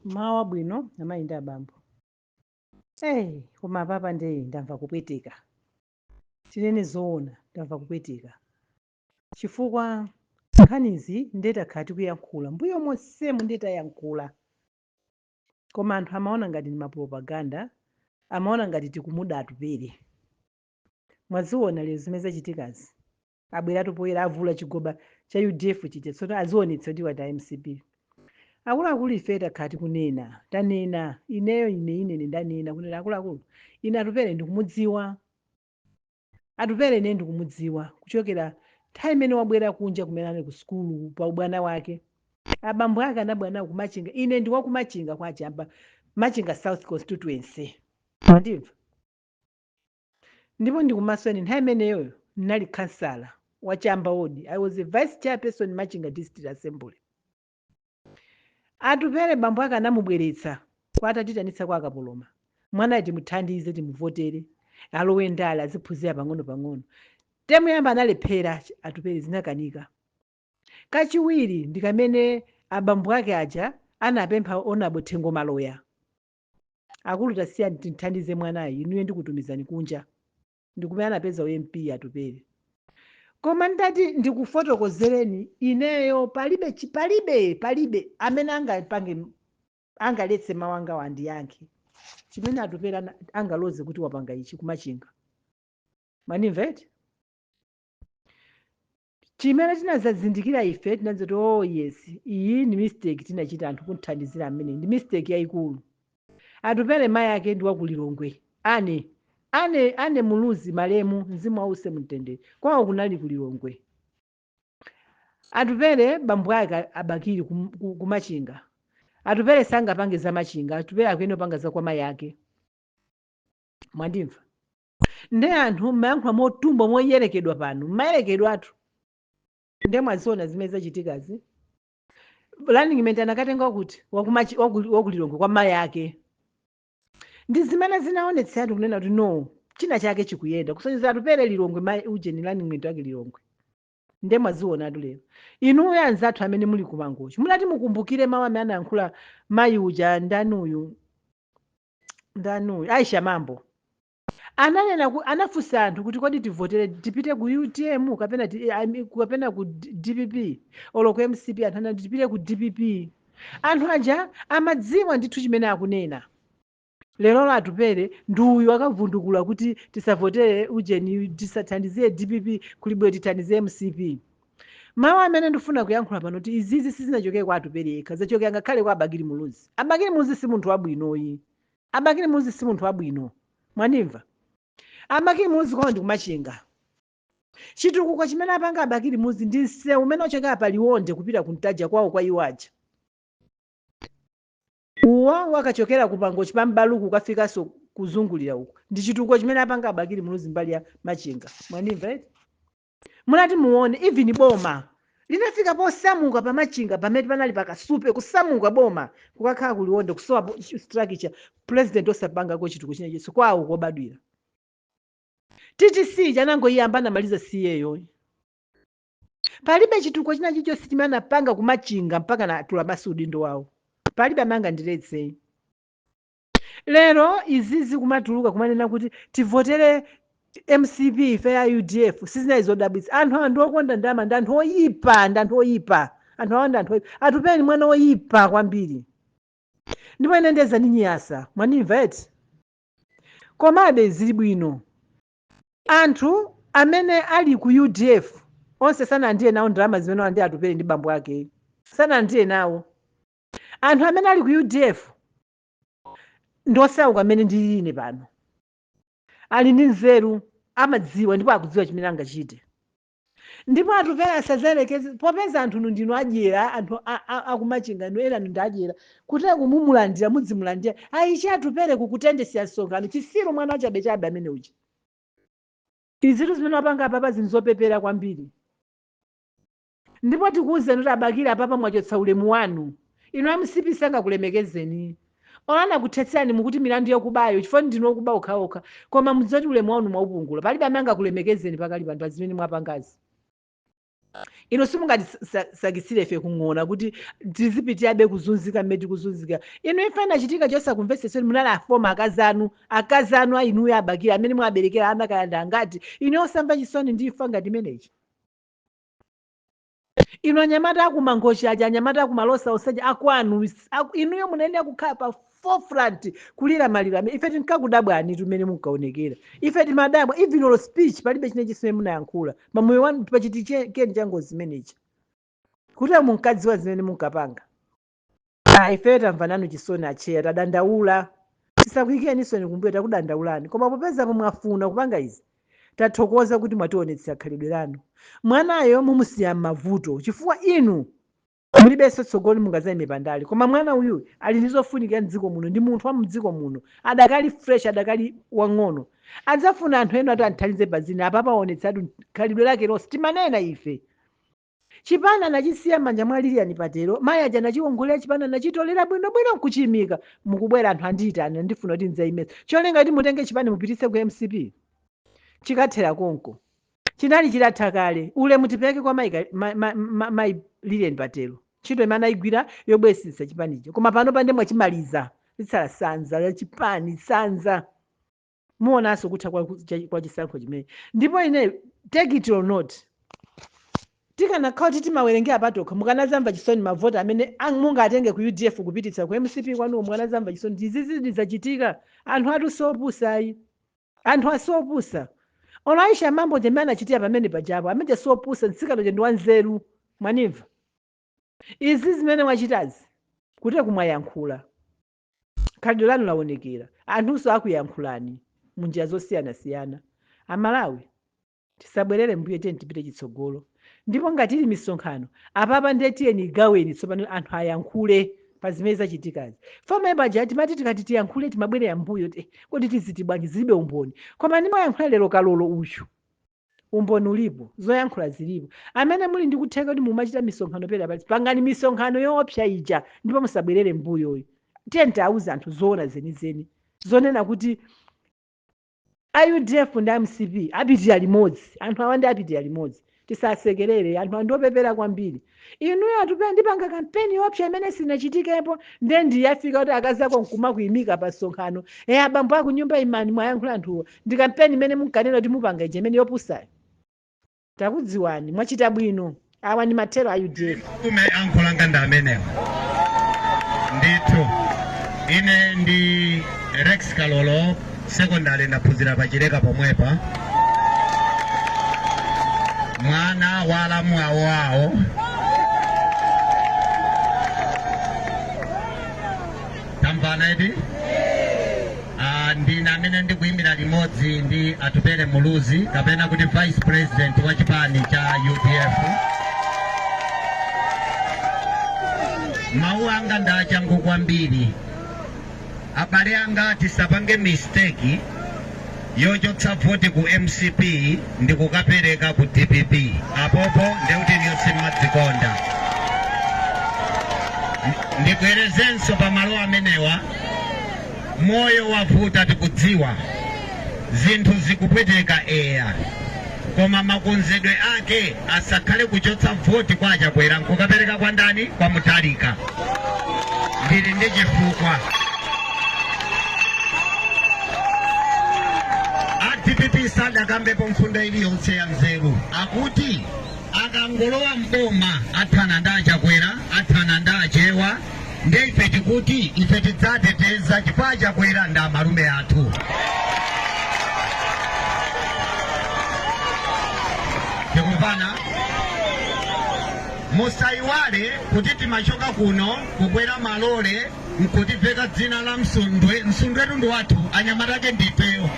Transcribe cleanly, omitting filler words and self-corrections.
Mawa wabwino, amayi ndi abambo. Hey, koma papa ndiye ndamva kupweteka. Tinene zoona, ndamva kupweteka. Chifukwa nkhanizi ndiye takhala tikuyankhula. Mbuyo monsemu ndiye tayankhula. Koma anthu amaona ngati ndi mapropaganda, amaona ngati tikumuda Atupele. Mwaziona lero zimene zachitikazi. Abweratu poyera, avula chigoba cha UDF chija, tsono azionetsa kuti wati MCP. Akuluakulu, ife takhala tikunena, tanena, ineyo ine ndanena kunena, akuluakulu, ine Atupele ndikumudziwa. Atupele ine ndikumudziwa kuchokera nthawi imene wabwera kunja, kumene ali ku sukulu pa ubwana wake. Abambo ake anabwera nawo kumachinga. Ine ndi wakumachinga kwa Chamba, Machinga South Constituency. Mwandimva? Ndipo ndikumasweni nthawi imeneyoyo ndinali kansala wa Chamba Ward. I was a vice chairperson, Machinga District Assembly. Atupele bambo ake anamubweretsa kwa atatitanitsa kwa Akapoloma, mwanayi timuthandize, timuvotere, alowe ndale, aziphunzira pang'ono pang'ono. Temuyamba analephera Atupele, zinakanika. Kachiwiri ndi kamene abambo ake aja anapempha Honorable Thengo Maloya, akulu, tasiyani tithandize mwanayi, inuyo ndikutumizani kunja. Ndikumene anapeza uMP Atupele. Koma ndati ndikufotokozereni, ineyo palibe palibe amene angapange, angaletse mawu angawo, andiyankhe chimene Atupele angaloze kuti wapanga ichi kumachinga. Manimva eti? Chimene tinazazindikira ife, tinadzati, "Oh yes, iyi ni mistake tinachita anthu kunthandizira amene, ndi mistake yayikulu." Atupele mayi ake ndi wakulilongwe, ane Muluzi, malemu, mzimu wause mumtendere, kwawo kunali kulilongwe. Atupele bambo ake abakili kumachinga. Atupele sangapange za Machinga, Atupele akuyenera kupanga za kwa mayi ake. Mwandimva? Nde anthu mmayankhula motumbwa, moyerekedwa pano, mmayerekedwatu. Nde mwaziona zimene zachitikazi. Running mate anakatenga kuti wakulilongwe kwa mayi ake. Ndi zimene zinaonetseratu kunena kuti no, china chake chikuyenda, kusonyeza Atupele Lilongwe, mayi ujeni, running mate wake Lilongwe. Nde mwazionatu lero. Inuyo anzathu amene muli kumangochi, munati mukumbukire mawu amene anayankhula mayi uja, ndani uyu, ndani uyu, Aisha Mambo. Ananena anafunsa anthu kuti kodi tivotere, tipite ku UTM kapena I mean, kapena ku DPP olo ku MCP? Anthu anati tipite ku DPP. Anthu aja amadziwa ndithu chimene akunena. Lero Atupele ndi uyu akavundukula kuti tisavotere ujeni, tisathandizire DPP, kulibwe tithandize MCP. Mawu amene ndifuna kuyankhula pano kuti izizi sizinachokere kwa Atupele yekha, zachokera ngakhale kwa Abakili Muluzi. Abakili Muluzi si munthu wabwinoyi. Abakili Muluzi si munthu wabwino. Mwanimva? Abakili Muluzi kwawo ndi kumachinga. Chitukuko chimene apanga Abakili Muluzi ndi msewu umene uchokera pa Liwonde kupita ku Ntaja, kwawo kwa iwo aja. Uwo wakachokera ku Mangochi pa Mbaluku ukafikanso kuzungulira uku, ndi chitukuko chimene apanga Abakili Muluzi mbali ya Machinga. Mwanimva eti? Munati muone, even boma linafika posamuka pa Machinga pamene panali pakasupe, kusamuka boma kukakhala kuliwonde, kusowa structure, president osapangako chitukuko china chonse kwawo kobadwira. TTC chanangoyamba, anamaliza siyeyo. Palibe chitukuko china chilichonse chimene anapanga kumachinga mpaka natula basi udindo wawo. Palibe amene angandiletse. Lero izizi kumatuluka kumanena kuti tivotere MCP ife ya UDF, sizinali zodabwitsa. Anthu awa ndi okonda ndalama, ndi anthu oyipa, ndi anthu oyipa. Anthu awa ndi anthu oyipa. Atupele ni mwana oyipa kwambiri, ndipo ine ndeza ninyasa. Mwanimva eti? Komabe zili bwino. Anthu amene ali ku UDF onse sanalandire nawo ndalama zimene alandira Atupele ndi bambo ake, sanalandire nawo. Anthu amene ali ku UDF ndi osauka amene ndili ine pano, ali ndi nzeru, amadziwa ndipo akudziwa chimene angachite. Ndipo Atupele asazalekeze, popeza anthu nu ndinu adyera, anthu akumachinga inu, ena ndi adyera kutera kumumulandira, mudzimulandira ayichi Atupele kukutendesya msonkhano. Chisiru, mwana wachabechabe amene uja. Izitu zimene wapanga apapa zinthu zopepera kwambiri. Ndipo tikuwuzeni kuti abakili, apapa mwachotsa ulemu wanu. Inu MCP sangakulemekezeni. Olana kuthetserani mukuti milandu yakubayo, chifukwa ndinu okuba okhaokha. Koma mudziwe kuti ulemu wanu mwaupungula. Palibe amene angakulemekezeni pakali pano pa zimene mwapangazi. Ino simungatisakisire ife kung'ona kuti tizipitirabe kuzunzika mmene tikuzunzika. Inu, imfa inachitika chosakumvetseseni. Munali a former akazi anu, akazi anu ainuyo abakira amene mwaberekera ana kayanda angati. Inu osamva chisoni ndi imfa ngati imeneyi? Inu anyamata akumangochi aja, anyamata akumalosa osaja akwanu, inuyo munayenera kukhala pa forefront kulira maliro amene. Ife tinkakudabwani tumene munkaonekera. Ife timadabwa, even olo speech palibe chine chimene munayankhula pamoyo wanu pachitikeni cha ngozi imenechi, kuti munkadziwa zimene munkapanga. Ah, ife tamva nanu chisoni acheya, tadandaula. Tisakuyikeni isoni kumbuyo, takudandaulani. Koma popeza mwafuna kupanga izi, tathokoza kuti mwationetsa khalidwe lanu. Mwanayo mumusiya m'mavuto chifukwa inu mulibenso tsogolo, mungazayime pandale. Koma mwana uyu ali ndi zofunikira mdziko muno, ndi munthu wa mdziko muno, adakali fresh, adakali wang'ono, adzafuna anthu ena ati anthandize pazina. Apa aonetsatu khalidwe lake lonse. Timanena ife, chipani anachisiya m'manja mwa Lilian Patero. Mayi aja anachiwongolera chipani, anachitolera bwinobwino nkuchiyimika. Mukubwera anthu andiyitana, ndifuna kuti ndidzayimetsa cholinga kuti mutenge chipani mupitise ku MCP. Chikathera konko, chinali chitatha kale. Ulemu tipereke kwa mayi mayi Lilian Patero, ntchito imene anayigwira yobwezitsa chipanicho. Koma pano pande mwachimaliza, litsala sanza la chipani, sanza. Muonanso kutha kwa chisankho chimene. Ndipo ine, take it or not, tikanakhala kuti timawerengera patokha, mukanazamva chisoni mavoti amene mungatenge ku UDF kupititsa ku MCP kwanuwo. Mukanazamva chisoni. Izizi zachitika, anthu atu siopusa ayi, anthu asiopusa. Ono Aisha Mambo chemene anachitira pamene pajapo, amene siopusa, mtsikana uja ndi wanzeru. Mwanimva izi zimene mwachitazi, kuti kumwayankhula khalidwe lanu laonekera, anthunso akuyankhulani munjira zosiyanasiyana. Amalawi, tisabwerere mbuyo, tiyeni tipite chitsogolo. Ndipo ngati ili misonkhano apapa, ndiye tiyeni igaweni tsopano, anthu ayankhule pa zimene zachitikazi. Foma paja timati tikati tiyankhule timabwerera mbuyo, kodi tiziti bwanji? Zilibe umboni. Koma ndimayankhula lero Kalolo uyu, umboni ulipo, zoyankhula zilipo. Amene muli ndi kutheka kuti mumachita misonkhano pera pali, pangani misonkhano yoopsa ija, ndipo musabwerere mbuyoyo. Tiye tiauze anthu zoona zenizeni zonena kuti a UDF ndi MCP apitira limodzi. Anthu awa ndi apitira limodzi, tisasekerere. Anthu awa ndiopepera kwambiri. Inuyo atupera, ndipanga kampeni yoopsa imene sinachitikepo. Nde ndiyafika kuti akazi ako nkumakuyimika pa msonkhano, e abambo aku nyumba imani mwayankhula anthuwa. Ndi kampeni imene munkanena kuti mupanga ija imene yopusayo. Takudziwani, mwachita bwino. Awa ndi mathero a UDF. Kume ankhulanga ndi amenewa ndithu. Ine ndi Rex Kalolo, secondary ndaphunzira pachileka pomwepa, mwana wa alamu awo awo. Tamvana iti? Ah, ndine amene ndikuyimira limodzi ndi Atupele Muluzi, kapena kuti vice president wa chipani cha UDF. Mawu anga ndi achangu kwambiri. Abale anga, tisapange mistake yochotsa voti ku MCP ndi kukapereka ku DPP. Apopo ndekuti niyo simmadzikonda. Ndibwerezenso pamalo amenewa, moyo wavuta, tikudziwa zinthu zikupweteka, eya, koma makonzedwe ake asakhale kuchotsa voti kwa Achakwera nkukapereka kwa ndani? Kwa Mutharika. Ndili ndi chifukwa. A DPP sadakambepo mfundo iliyonse ya nzeru. Akuti akangolowa mboma athana ndi Achakwera, athana ndi Achewa. Ndiye ife tikuti ife tidzateteza chifukwa Achakwera ndi amalume athu. Tikumvana? Musayiwale kuti timachoka kuno kukwera malole nkutiveka dzina la Msundwe. Msundwetu ndi wathu, anyamata ake ndifeyo.